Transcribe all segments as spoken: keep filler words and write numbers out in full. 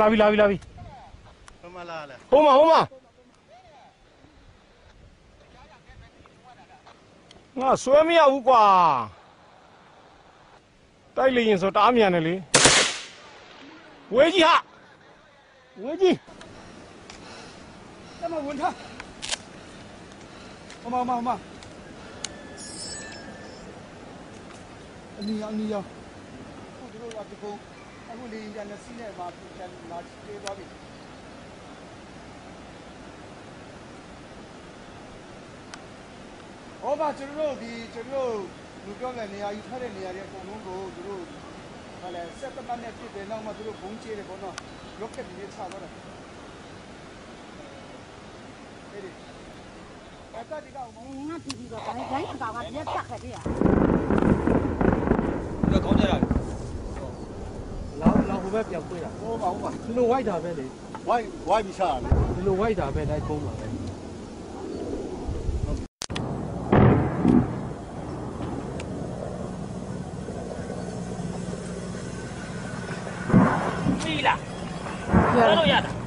လာပြီ လာပြီ လာပြီ။ ဟိုမှာ လာလဲ။ ဟိုမှာ ဟိုမှာ။ ငါဆွဲမရဘူးကွာ။ တိုက်လေယာဉ်ဆိုတအားမြန်တယ်လေ။ ဝေးကြီးဟာ။ ဝေးကြီး။ တက်မဝင်ထား။ ဟိုမှာ ဟိုမှာ ဟိုမှာ။ အနီရောင် အနီရောင်။ အခုသူတို့က တကုံ အခုလေယာဉ်ပျံနှစ်စီးနဲ့ မှ ပြန်လာ ကျဲသွားပြီ။ ဟောပါ ကျွန်တော်တို့ ဒီ ကျွန်တော်တို့ ဘယ်လိုပြောမလဲ နေရာယူထားတဲ့နေရာတွေအကုန်လုံးကို သူတို့ ဘာလဲ စက်သေနတ်နဲ့ပစ်တယ်။ နောက်မှ သူတို့ ဗုံးကျဲတယ်ပေါ့နော်။ ရော့ကက်တွေနဲ့ ချသွားတယ်။ အဲ့ဒီ ငါတီတီတော့ ဒါနဲ့ ဒါနဲ့ ဒါက မျက်စက်ခဲ့သေးရ။ ဒီတော့ ခေါင်းကျတာလေ။ လာ လာ ဟိုဘက်ပြန်ကွေးတာ။ ဟိုပါ ဟိုပါ။ ဒီလိုဝိုက်တာပဲလေ။ ဝိုက် ဝိုက်ပြီးချတာလေ။ ဒီလိုဝိုက်တာပဲ လိုက်ကုန်းမှာပဲ။ ပြီလား။ ရ ရလို့ရတာ။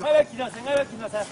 ငါ့ပဲ ကျီးထောင်ဆယ် ငါ့ပဲ ကျီးထောင်ဆယ်။